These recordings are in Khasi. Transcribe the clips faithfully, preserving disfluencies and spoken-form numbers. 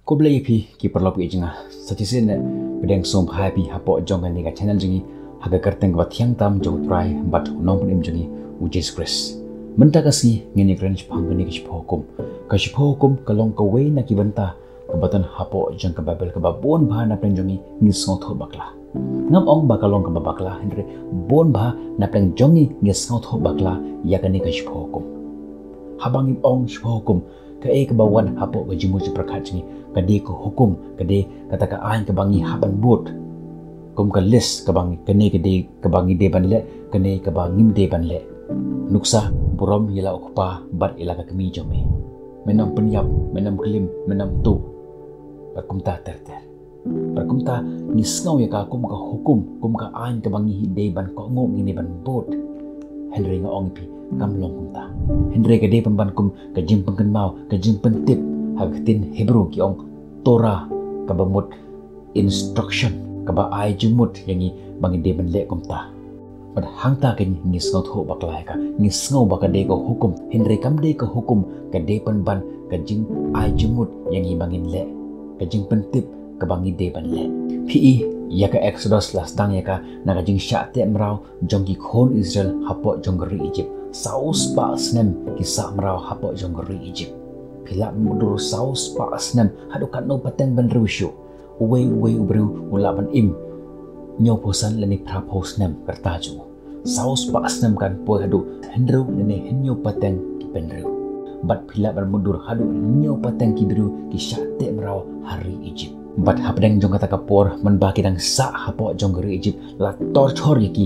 Khublei ïa phi ki paralok ki jong nga. Sa shisien ne pdiang sngewbha ïa phi hapoh jong kane ka channel jong ngi ha ka kyrteng kaba thiang tam jong U Trai bad U Nongpynim jong ngi U Jisu Khrist. Mynta ka sngi ngin ïakren shaphang kane ka shiphew hukum. Ka shiphew hukum ka long kawei na ki bynta kaba don hapoh jong ka Baibl kaba bun bha na pdeng jong ngi ngi sngewthuh bakla. Ngam ong ba ka long kaba bakla hynrei bun bha na pdeng jong ngi ngi sngewthuh bakla ïa kane ka shiphew hukum. Haba ngi ong shiphew hukum, kaei kaba wan hapoh ka jingmut jingpyrkhat jong ngi, ka dei ka hukum, ka dei kata ka aiñ kaba ngi hap ban bud. Kum ka list kaba ngi, kane ka dei kaba ngi dei ban leh, kane kaba ngim dei ban leh. Nuksa, burom ïa la u kpa bad ïa la ka kmie jong me. Men ym pynïap, men ym klim, men ym tuh. Bad kumta ter ter. Bad kumta ngi sngew ïa ka kum ka hukum, kum ka aiñ kaba ngi dei ban kohnguh, ngi dei ban bud. Hynrei nga ong ïa phi, kam long kumta. Hynrei ka dei pynban kum ka jingpynkynmaw, ka jingpyntip. Ha ka ktien Hebru ki ong Torah, kaba mut instruction, kaba ai jingmut ïa ngi ba ngi dei ban leh kumta. Bad hangta ka ngi sngewthuh bakla ïa ka, ngi sngew ba ka dei ka hukum, hynrei kam dei ka hukum, ka dei pynban ka jingai jingmut ïa ngi ba ngin leh, ka jingpyntip kaba ngi dei ban leh. Phi i ïa ka Exodus la sdang ïa ka na ka jingshah teh mraw jong ki khun Israel hapoh jong ka ri Egypt. Saw spah snem ki sah mraw hapoh jong ka ri Egypt. Phi lah ban mutdur saw spah snem haduh katno pateng bynriew shuh. Uwei uwei u briew u lah ban im hynñiewphew san lane phraphew snem ka rta jong u. Saw spah snem kan poi haduh hynriew lane hynñiew pateng ki bynriew. Bad phi lah ban mutdur haduh hynñiew pateng ki briew ki shah teh mraw ha ri Egypt. Bad hapdeng jong kata ka por mynba ki dang sah hapoh jong ka ri Egypt la torture ïa ki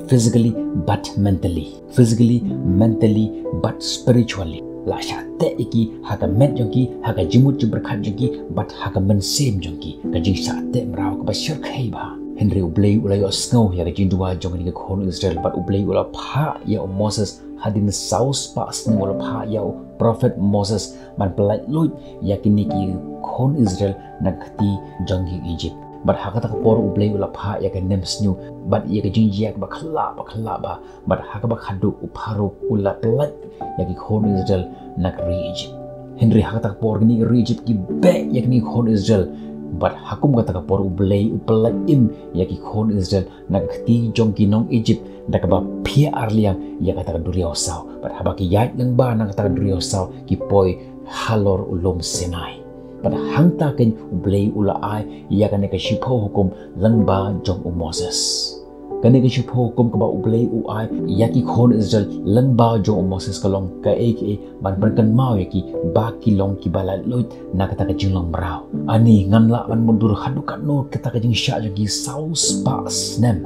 physically bad mentally. Physically, mentally, bad spiritually. La shah teh ïa ki ha ka met jong ki, ha ka jingmut jingpyrkhat jong ki, bad ha ka mynsiem jong ki. Ka jingshah teh mraw kaba shyrkhei bha. Hynrei U Blei u la ïohsngew ïa ka jingduwai jong kine ki khun Israel bad U Blei u la phah ïa u Moses hadien saw spah snem u la phah ïa u prophet Moses ban pyllait luid ïa kine ki khun Israel na ka kti jong ki Egypt. Bad ha kata ka por U Blei u la phah ïa ka nemsniew bad ïa ka jingjia kaba khlak, ba khlak bha. Bad ha kaba khadduh u Pharaoh u la pyllait ïa ki khun Israel na ka ri Egypt. Hynrei ha kata ka por kine ki ri Egypt ki beh ïa kine ki khun Israel. Bad ha kum kata ka por U Blei u pyllait im ïa ki khun Israel na ka kti jong ki nong Egypt da kaba phiah arliang ïa kata ka duriaw saw. Bad haba ki ïaid lyngba na kata ka duriaw saw ki poi halor u lum Sinai. Bad hangta keiñ U Blei u la ai ïa kane ka shiphew hukum lyngba jong u Moses. Kane ka shiphew hukum kaba U Blei u ai ïa ki khun Israel lyngba jong u Moses ka long kaei kaei ban pynkynmaw ïa ki ba ki long kiba laitluid na kata ka jinglong mraw. Ani ngam lah ban mutdur haduh katno kata ka jingshah jong ki saw spah snem.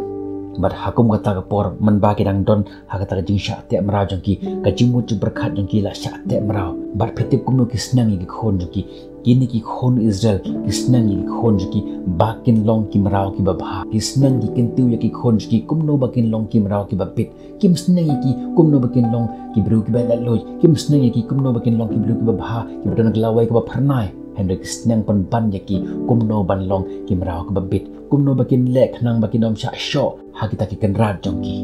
Bad ha kum kata ka por mynba ki dang don ha kata ka jingshah teh mraw jong ki, ka jingmut jingpyrkhat jong ki la shah teh mraw. Bad phi tip kumno ki sneng ïa ki khun jong ki. Kine ki khun Israel ki sneng ïa ki khun jong ki ba kin long ki mraw kiba bha. Ki sneng ki kyntiew ïa ki khun jong ki kumno ba kin long ki mraw kiba bit. Kim sneng ïa ki kumno ba kin long ki briew kiba laitluid. Kim sneng ïa ki kumno ba kin long ki briew kiba bha, kiba don ka lawei kaba phyrnai. Hynrei ki sneng pynban ïa ki kumno ban long ki mraw kiba bit. Kumno ba kin leh khnang ba kin ym shah shoh ha kita ki kynrad jong ki.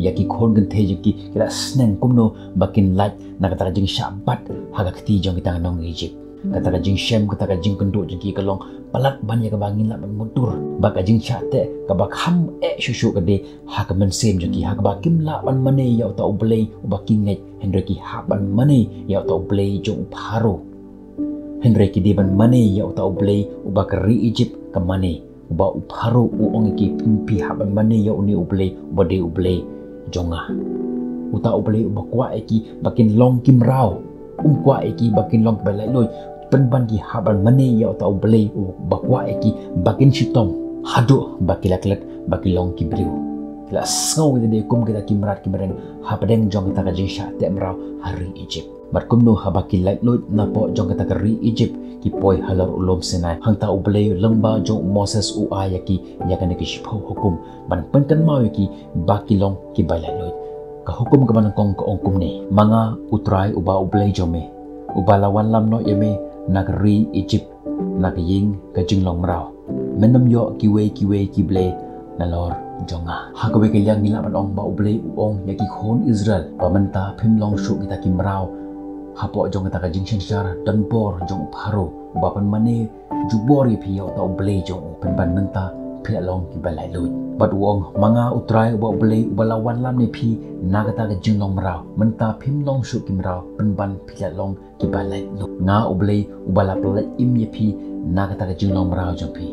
Ïa ki khun kynthei jong ki ki la sneng kumno ba kin lait na kata ka jingshah bat ha ka kti jong kita ki nong Egypt. Kata ka jingshem, kata ka jingkynduh jong ki ka long palat ban ïa kaba ngin lah ban mutdur. Bad ka jingshah teh kaba kham eh shuh shuh ka dei ha ka mynsiem jong ki, ha kaba kim lah ban mane ïa uta U Blei uba ki ngeit, hynrei ki hap ban mane ïa uta U Blei jong u Pharaoh. Hynrei ki dei ban mane ïa uta U Blei uba ka ri Egypt ka mane, uba u Pharaoh u ong ïa ki, phi hap ban mane ïa une U Blei uba dei U Blei jong nga. Uta U Blei uba kwah ïa ki ba kin long ki mraw. Um kwah ïa ki ba kin long kiba laitluid. Pynban ki hap ban mane ïa uta U Blei uba kwah ïa ki ba kin shitom haduh ba ki la klet ba ki long ki briew. Ki la sngew ïa lade kum kita ki mrad ki mreng hapdeng jong kata ka jingshah teh mraw ha ri Egypt. Bad kumno haba ki laitluid napoh jong kata ka ri Egypt ki poi halor u lum Sinai, hangta U Blei lyngba jong u Moses u ai ïa ki ïa kane ka shiphew hukum ban pynkynmaw ïa ki ba ki long kiba laitluid. Ka hukum kaba nyngkong ka ong kumne: Ma nga U Trai uba U Blei jong me, uba la wanlam noh ïa me na ka ri Egypt, na ka ïing ka jinglong mraw. Men ym ïoh kiwei kiwei ki blei nalor jong nga. Ha kawei ka liang ngi lah ban ong ba U Blei u ong ïa ki khun Israel ba mynta phim long shuh kita ki mraw hapoh jong kata ka jingsynshar donbor jong u Pharaoh uba pynmane jubor ïa phi ïa uta U Blei jong u, pynban mynta phi la long kiba laitluid. Bad u ong, ma nga U Trai uba U Blei uba la wallam ïa phi na kata ka jinglong mraw, mynta phim long shuh ki mraw, pynban phi la long kiba laitluid. Nga U Blei uba la pyllait im ïa phi na kata ka jinglong mraw jong phi.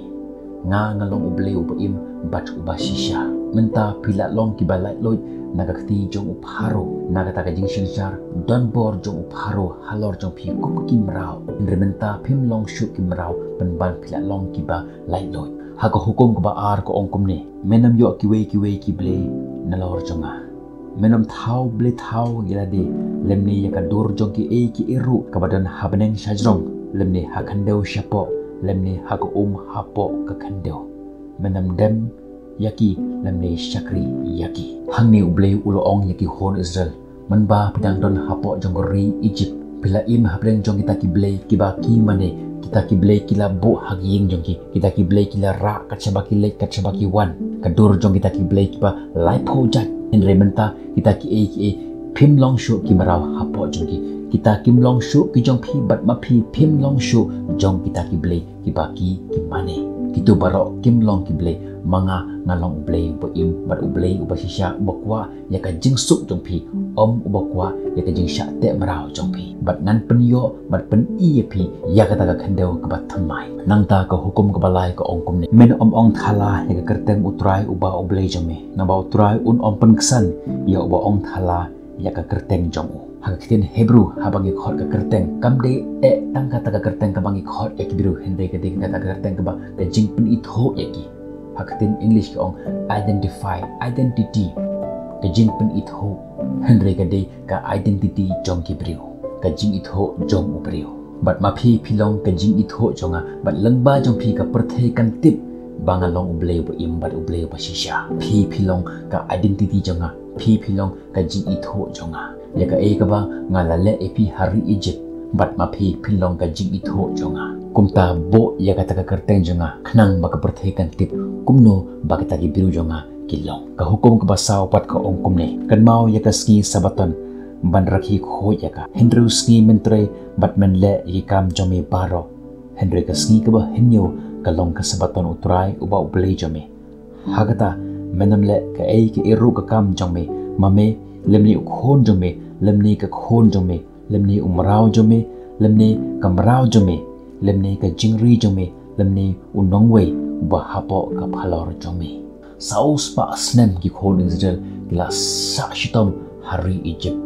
Nga nga long U Blei uba im bad uba shisha. Mynta phi la long kiba laitluid na ka kti jong u Pharaoh, na kata ka jingsynshar donbor jong u Pharaoh halor jong phi kum ki mraw. Hynrei mynta phim long shuh ki mraw, pynban phi la long kiba laitluid. Ha ka hukum kaba ar ka ong kumne: Men ym ïoh kiwei kiwei ki blei nalor jong nga. Men ym thaw blei thaw ïa lade, lymne ïa ka dur jong kiei kiei ruh kaba don ha bneng shajrong, lymne ha khyndew shapoh, lymne ha ka um hapoh ka khyndew. Men ym dem ïa ki, lymne shakri ïa ki. Hangne U Blei u la ong ïa ki khun Israel: Mynba phi dang don hapoh jong ka ri Egypt, phi la im hapdeng jong kita ki blei kiba ki mane, kita ki blei ki la buh ha ki ïing jong ki, kita ki blei ki la rah kat shaba ki leit kat shaba ki wan, ka dur jong kita ki blei kiba laiphew jait. Hynrei mynta kita kiei kiei phim long shuh ki mraw hapoh jong ki. Kita kim long shuh ki jong phi, bad ma phi phim long shuh jong kita ki blei kiba ki ki mane. Kito baroh kim long ki blei, ma nga nga long U Blei uba im bad U Blei uba shisha, uba kwah ïa ka jingsuk jong phi, ym uba kwah ïa ka jingshah teh mraw jong phi. Bad ngan pynïoh bad pyni ïa phi ïa kata ka khyndew kaba thymmai. Nangta ka hukum kaba lai ka ong kumne: Men ym ong thala ïa ka kyrteng U Trai uba U Blei jong me, naba U Trai un ym pynksan ïa uba ong thala ïa ka kyrteng jong u. Ha ka ktien Hebrew, haba ngi khot ka kyrteng, kam dei eh tang kata ka kyrteng kaba ngi khot ïa ki briew, hynrei ka dei kata ka kyrteng kaba ka jingpynithuh ïa ki. Ha ka ktien English ka ong identify, identity. Ka jingpynithuh, hynrei ka dei ka identity jong ki briew, ka jingithuh jong u briew. Bad ma phi phi long ka jingithuh jong nga, bad lyngba jong phi ka pyrthei kan tip ba nga long U Blei uba im bad U Blei uba shisha. Phi phi long ka identity jong nga, phi phi long ka jingithuh jong nga. Ïa kaei kaba nga la leh ïa phi ha ri Egypt, bad ma phi phin long ka jingithuh jong nga. Kumta buh ïa kata ka kyrteng jong nga, khnang ba ka pyrthei kan tip kumno ba kita ki briew jong nga ki long. Ka hukum kaba saw pat ka ong kumne: Kynmaw ïa ka sngi Sabbaton ban rakhe khuid ïa ka. Hynriew sngi men trei bad men leh ïa ki kam jong me baroh. Hynrei ka sngi kaba hynñiew ka long ka Sabbaton U Trai uba U Blei jong me. Ha kata men ym leh kaei kaei ruh ka kam jong me, ma me, lymne u khun jong me, lymne ka khun jong me, lymne u mraw jong me, lymne ka mraw jong me, lymne ka jingri jong me, lymne u nongwei uba hapoh ka phalor jong me. Saw spah snem ki khun Israel ki la sah shitom ha ri Egypt.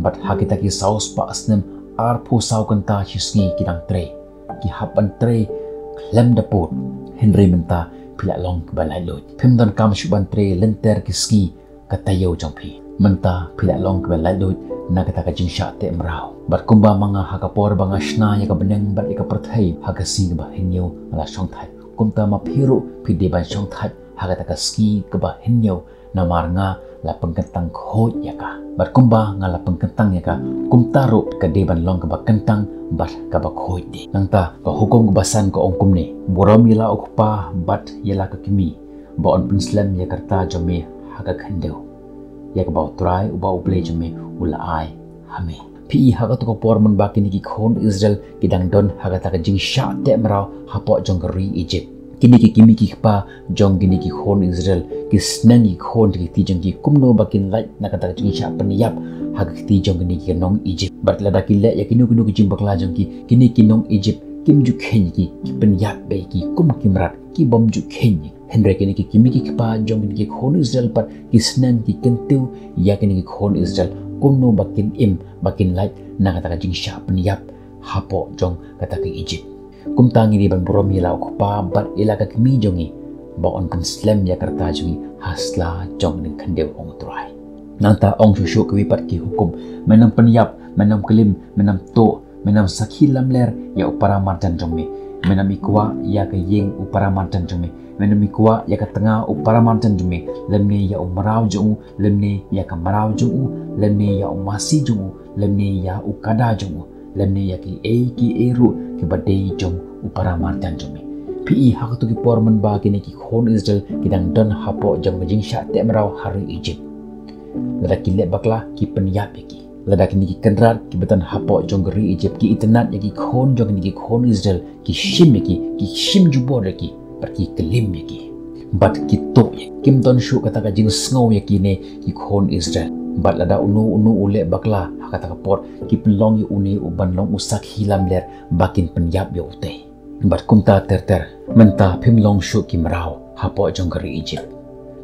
Bad ha kita ki saw spah snem, arphew saw kynta shi sngi ki dang trei, ki hap ban trei khlem da pud. Hynrei mynta phi la long kiba laitluid, phim donkam shuh ban trei lynter ki sngi ka taïew jong phi. Mynta phi la long kiba laitluid na kata ka jingshah teh mraw. Bad kumba ma nga ha ka por ba nga shna ïa ka bneng bad ïa ka pyrthei ha ka sngi kaba hynñiew nga la shongthait, kumta ma phi ruh phi dei ban shongthait ha kata ka sngi kaba hynñiew, namar nga la pynkyntang khuid ïa ka. Bad kumba nga la pynkyntang ïa ka, kumta ruh ka dei ban long kaba kyntang bad kaba khuid de. Nangta ka hukum kaba san ka ong kumne: Burom ïa la u kpa bad ïa la ka kmie, ba yn pynslem ïa ka rta jong me ha ka khyndew, ïa kaba U Trai uba U Blei jong me u la ai ha me. Phi i, ha kato ka por mynba kine ki khun Israel ki dang don ha kata ka jingshah teh mraw hapoh jong ka ri Egypt, kine ki kmie ki kpa jong kine ki khun Israel ki sneng ïa ki khun ha ki kti jong ki kumno ba kin lait na kata ka jingshah pynïap ha ki kti jong kine ki nong Egypt. Bad lada ki leh ïa kino kino ki jingbakla jong ki, kine ki nong Egypt kim ju kheiñ ïa ki, ki pynïap beit ïa ki kum ki mrad, ki bym ju kheiñ ïa ki. Hynrei kine ki kmie ki kpa jong kine ki khun Israel pat ki sneng, ki kyntiew ïa kine ki khun Israel kumno ba kin im, ba kin lait na kata ka jingshah pynïap hapoh jong kata ka Egypt. Kumta ngi dei ban burom ïa la u kpa bad ïa la ka kmie jong ngi, ba yn pynslem ïa ka rta jong ngi ha sla jong ka khyndew, ong U Trai. Nangta ong shuh shuh kiwei pat ki hukum: Men ym pynïap, men ym klim, men ym tuh, men ym sakhi lamler ïa u para marjan jong me, men ym ïkwah ïa ka ïing u para marjan jong me, men ym ïkwah ïa ka tnga u para marjan jong me, lymne ïa u mraw jong u, lymne ïa ka mraw jong u, lymne ïa u masi jong u, lymne ïa u kada jong u, lymne ïa kiei kiei ruh kiba dei jong u para marjan jong me. Phi i, ha kato ki por mynba kine ki khun Israel ki dang don hapoh jong ka jingshah teh mraw ha ri Egypt, lada ki leh bakla ki pynïap ïa ki. Lada kine ki kynrad kiba don hapoh jong ka ri Egypt ki itynnad ïa ki khun jong kine ki khun Israel, ki shim ïa ki, ki shim jubor ïa ki, bad ki klim ïa ki, bad ki tuh ïa ki. Kim don shuh kata ka jingsngew ïa kine ki khun Israel. Bad lada uno uno u leh bakla ha kata ka por, ki pynlong ïa une u ban long u sakhi lamler ba kin pynïap ïa utei. Bad kumta ter ter, mynta phim long shuh ki mraw hapoh jong ka ri Egypt.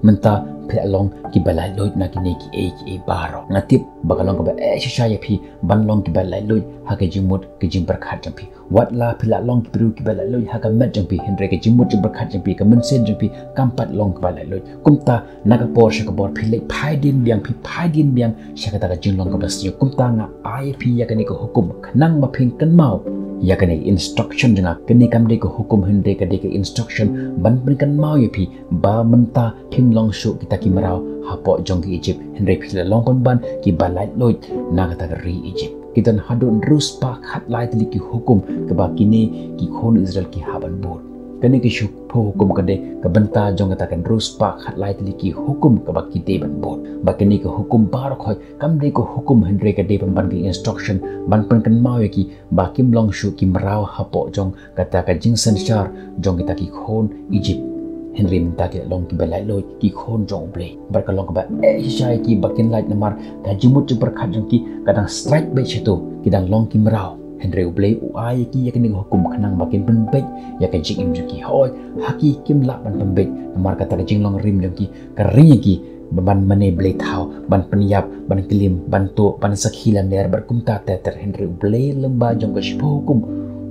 Mynta phi la long kiba laitluid na kine kiei kiei baroh. Nga tip ba ka long kaba eh shisha ïa phi ban long kiba laitluid ha ka jingmut ka jingpyrkhat jong phi. Wat la phi la long ki briew kiba laitluid ha ka met jong phi, hynrei ka jingmut jingpyrkhat jong phi, ka mynsiem jong phi kam pat long kiba laitluid. Kumta na ka por sha ka por phi leit phai dien biang, phi phai dien biang sha kata ka jinglong kaba sniew. Kumta nga ai ïa phi ïa kane ka hukum khnang ba phin kynmaw ïa kane ka instruction jong nga. Kane kam dei ka hukum, hynrei ka dei ka instruction ban pynkynmaw ïa phi ba mynta phim long shuh kita ki mraw hapoh jong ka Egypt, hynrei phi la long pynban kiba laitluid na kata ka ri Egypt. Ki don haduh hynriew spah khatlai tylli ki hukum kaba kine ki khun Israel ki hap ban bud. Kane ka shiphew hukum ka dei ka bynta jong kata ka hynriew spah khatlai tylli ki hukum kaba ki dei ban bud. Ba kane ka hukum baroh khoit kam dei ka hukum, hynrei ka dei pynban ka instruction ban pynkynmaw ïa ki ba kim long shuh ki mraw hapoh jong kata ka jingsynshar jong kita ki khun Egypt. Hynrei mynta ki la long kiba laitluid, ki khun jong U Blei. Bad ka long kaba eh shisha ïa ki ba kin lait, namar ka jingmut jingpyrkhat jong ki ka dang strike beit shato, ki dang long ki mraw. Hynrei U Blei u ai ïa ki ïa kane ka hukum khnang ba kin pynbeit ïa ka jingim jong ki. Hooid, ha ki kim lah ban pynbeit namar kata ka jinglong rim jong ki ka ring ïa ki ban mane blei thaw, ban pynïap, ban klim, ban tuh, ban sakhi lamler bad kumta ter ter. Hynrei U Blei lyngba jong ka shiphew hukum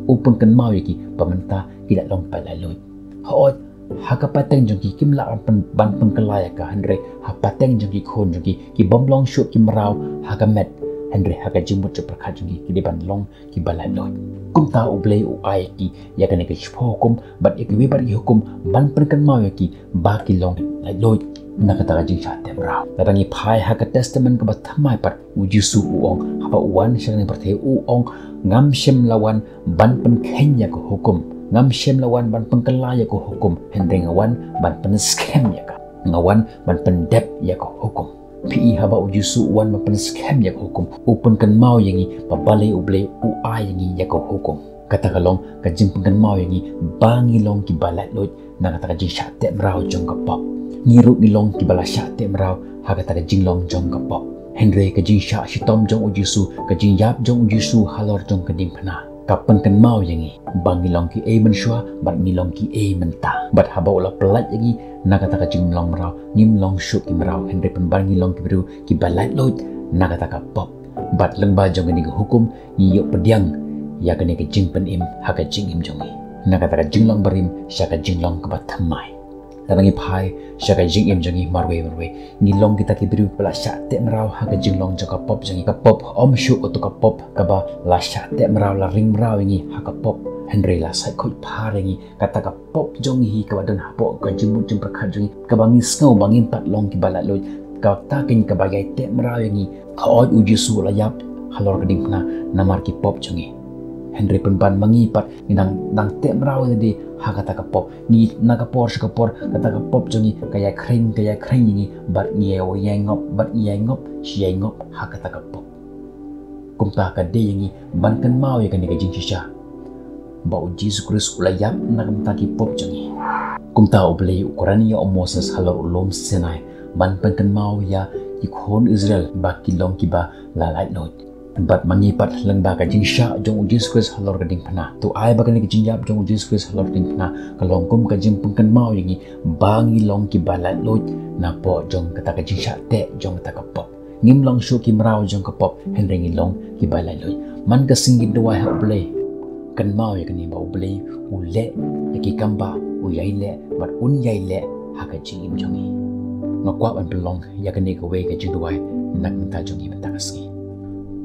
u pynkynmaw ïa ki ba mynta ki la long kiba laitluid. Hooid, ha ka pateng jong ki kim lah ban pyn-, ban pynkylla ïa ka, hynrei ha pateng jong ki khun jong ki, ki bym long shuh ki mraw ha ka met, hynrei ha ka jingmut jingpyrkhat jong ki, ki dei ban long kiba laitluid. Kumta U Blei u ai ïa ki ïa kane ka shiphew hukum bad ïa kiwei pat ki hukum ban pynkynmaw ïa ki ba ki long laitluid na kata ka jingshah teh mraw. Lada ngi phai ha ka Testament kaba thymmai pat, U Jisu u ong, haba u wan sha kane ka pyrthei u ong, ngam shym la wan ban pynkheiñ ïa ka hukum, ngam shym la wan ban pynkylla ïa ka hukum, hynrei nga wan ban pynskhem ïa ka. Nga wan ban pyndep ïa ka hukum. Phi i, haba U Jisu u wan ban pynskhem ïa ka hukum, u pynkynmaw ïa ngi ba balei U Blei u ai ïa ngi ïa ka hukum. Kata ka long ka jingpynkynmaw ïa ngi ba ngi long kiba laitluid na kata ka jingshah teh mraw jong ka pop. Ngi ruh ngi long kiba la shah teh mraw ha kata ka jinglong jong ka pop. Hynrei ka jingshah shitom jong U Jisu, ka jingïap jong U Jisu halor jong ka diengphna, ka pynkynmaw ïa ngi ba ngi long kiei mynshuwa bad ngi long kiei mynta. Bad haba u la pyllait ïa ngi na kata ka jinglong mraw, ngim long shuh ki mraw, hynrei pynban ngi long ki briew kiba laitluid na kata ka pop. Bad lyngba jong kane ka hukum ngi ïoh pdiang ïa kane ka jingpynim ha ka jingim jong ngi, na kata ka jinglong barim sha ka jinglong kaba thymmai. Lada ngi phai sha ka jingim jong ngi marwei marwei, ngi long kita ki briew kiba la shah teh mraw ha ka jinglong jong ka pop jong ngi. Ka pop ym shuh kato ka pop kaba la shah teh mraw, la ring mraw ïa ngi ha ka pop, hynrei la sait khuid phar ïa ngi. Kata ka pop jong ngi hi kaba don hapoh ka jingmut jingpyrkhat jong ngi, kaba ngi sngew ba ngim pat long kiba laitluid, kata keiñ kaba ïai teh mraw ïa ngi. Hooid, U Jisu u la ïap halor ka diengphna namar ki pop jong ngi. Hynrei pynban ma ngi pat ngi dang, dang teh mraw ïa lade ha kata ka pop. Ngi, na ka por sha ka por kata ka pop jong ngi ka ïai khring, ka ïai khring ïa ngi bad ngi ïai, ïai ngop, bad ngi ïai ngop shi ïai ngop ha kata ka pop. Kumta ka dei ïa ngi ban kynmaw ïa kane ka jingshisha ba U Jisu Khrist u la ïap na ka bynta ki pop jong ngi. Kumta U Blei u kren ïa u Moses halor u lum Sinai ban pynkynmaw ïa ki khun Israel ba ki long kiba la laitluid. Bad ma ngi pat lyngba ka jingshah jong U Jisu Khrist halor ka diengphna, to ai ba kane ka jingïap jong U Jisu Khrist halor ka diengphna ka long kum ka jingpynkynmaw ïa ngi ba ngi long kiba laitluid napoh jong kata ka jingshah teh jong kata ka pop. Ngim long shuh ki mraw jong ka pop, hynrei ngi long kiba laitluid. Man ka sngi ngin duwai ha U Blei, kynmaw ïa kane ba U Blei u leh ïa ki kam ba u ïai leh bad un ïai leh ha ka jingim jong ngi. Nga kwah ban pynlong ïa kane kawei ka jingduwai na ka bynta jong ngi mynta ka sngi.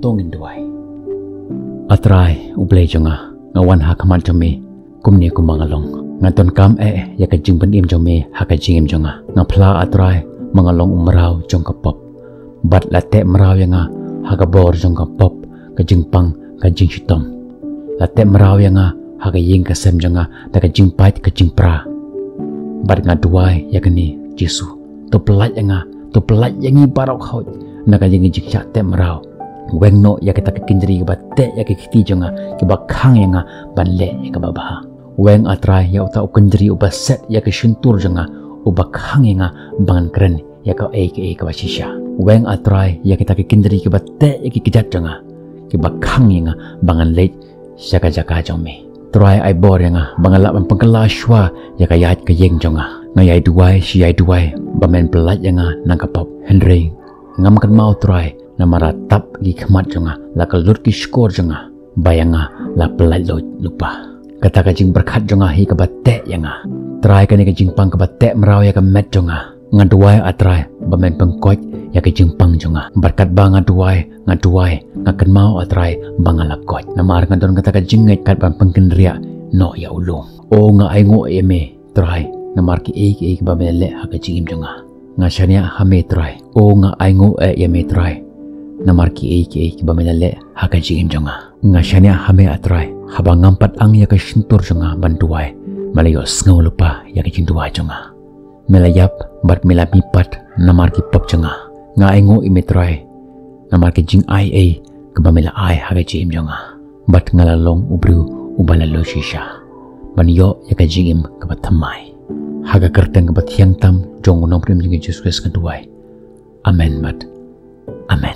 To ngin duwai. A Trai U Blei jong nga, nga wan ha khmat jong me kumne kumba nga long. Nga donkam eh ïa ka jingpynim jong me ha ka jingim jong nga. Nga phla, A Trai, ba nga long u mraw jong ka pop. Bad la teh mraw ïa nga ha ka bor jong ka pop, ka jingpang, ka jingshitom. La teh mraw ïa nga ha ka ïing ka sem jong nga da ka jingpait ka jingpra. Bad nga duwai ïa kane, Jisu, to pyllait ïa nga, to pyllait ïa ngi baroh khoit na ka jingshah teh mraw. Weng noh ïa kita ki kynjri kiba teh ïa ki kti jong nga, kiba khang ïa nga ban leh ïa kaba bha. Weng, A Trai, ïa uta u kynjri uba set ïa ki shyntur jong nga, uba khang ïa nga ba ngan kren ïa kaei kaei kaba shisha. Weng, A Trai, ïa kita ki kynjri kiba teh ïa ki kjat jong nga, kiba khang ïa nga ba ngan leit sha ka jaka jong me. Trai, ai bor ïa nga ba ngan lah ban pynkylla shuwa ïa ka ïaid ka ïeng jong nga. Nga ïai duwai shi ïai duwai ba men pyllait ïa nga na ka pop, hynrei ngam kynmaw, Trai, namar la tap ki khmat jong nga, la kyllut ki shkor jong nga, ba ïa nga la pyllait luid lypa. Kata ka jingpyrkhat jong nga hi kaba teh ïa nga. Trai, kane ka jingpang kaba teh mraw ïa ka met jong nga. Nga duwai, A Trai, ba men pynkoit ïa ka jingpang jong nga. Bad katba nga duwai, nga duwai, nga kynmaw, A Trai, ba nga la koit. Namar nga don kata ka jingngeit kat ban pynkynriah noh ïa u lum. O, nga ainguh ïa me, Trai, namar kiei kiei kiba me la leh ha ka jingim jong nga. Nga shaniah ha me, Trai. O, nga ainguh eh ïa me, Trai, namar kiei kiei kiba me la leh ha ka jingim jong nga. Nga shaniah ha me, A Trai, haba ngam pat ang ïa ka shyntur jong nga ban duwai, me la ïohsngew lypa ïa ka jingduwai jong nga. Me la ïap bad me la mihpat namar ki pop jong nga. Nga ainguh ïa me, Trai, namar ka jingai ei kaba me la ai ha ka jingim jong nga. Bad nga la long u briew uba la lui shisha ban ïoh ïa ka jingim kaba thymmai. Ha ka kyrteng kaba thiang tam jong u Nongpynim jong ngi Jisu Khrist nga duwai. Amen bad amen.